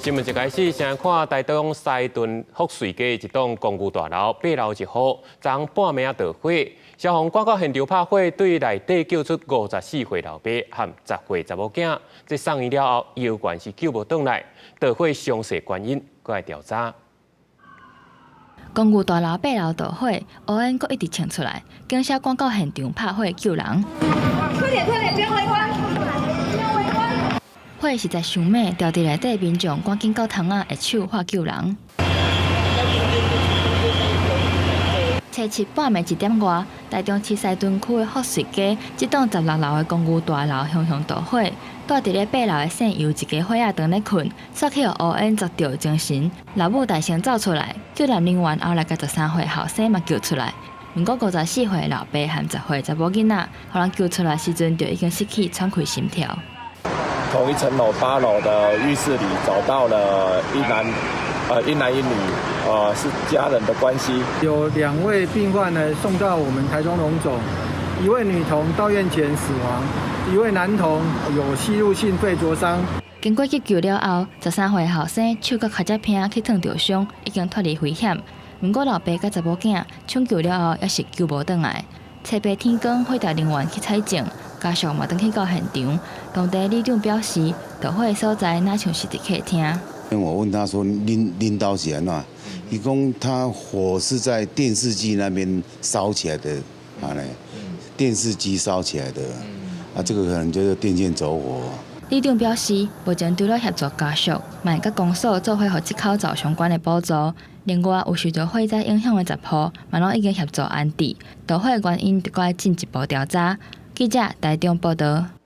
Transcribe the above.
新聞一開始，先看台中西屯福瑞街一棟公寓大樓八樓一戶，昨昏半暝仔著火，消防趕到現場拍火，對內底救出54歲老爸和10歲查某囝，這送院了後，猶原是救無轉來，著火詳細原因閣來調查。公寓大樓八樓著火，烏煙閣一直衝出來，警車趕到現場拍火救人。快點快點，不要圍觀，不要圍觀。火實在傷猛，牢佇內底民眾趕緊到窗仔下手喝救人。初七半暝1點外，台中市西屯區的福瑞街這棟16樓的公寓大樓熊熊著火，蹛佇咧八樓的姓尤一家伙仔當咧睏，煞去予烏煙砸著精神，老母大聲走出來，救援人員後來共13歲後生嘛救出來。毋過54歲老爸和10歲查某囡仔，予人救出來時陣就已經失去喘氣心跳。同一層樓八樓的浴室裡找到了一男一女，是家人的關係。有兩位病患呢送到我們台中榮總，一位女童到院前死亡，一位男童有吸入性肺灼傷。經過急救了後，13歲後生手佮跤跡鼻去燙著傷，已經脫離危險。毋過老爸佮查某囝搶救了後，猶是救無轉來。初八天光，火調人員去採證，家屬嘛轉去到現場。當地里長表示，著火的所在若像是佇客廳。我問他說：恁恁兜是按怎？伊講他火是在電視機那邊燒起來的，啊咧，電視機燒起來的，啊，這個可能就是電線走火。里長表示，目前除了協助家屬，嘛會佮公所做伙予這口罩相關的補助。另外，有受著火災影響的10戶，嘛攏已經協助安置。著火原因閣愛進一步調查。記者台中報導。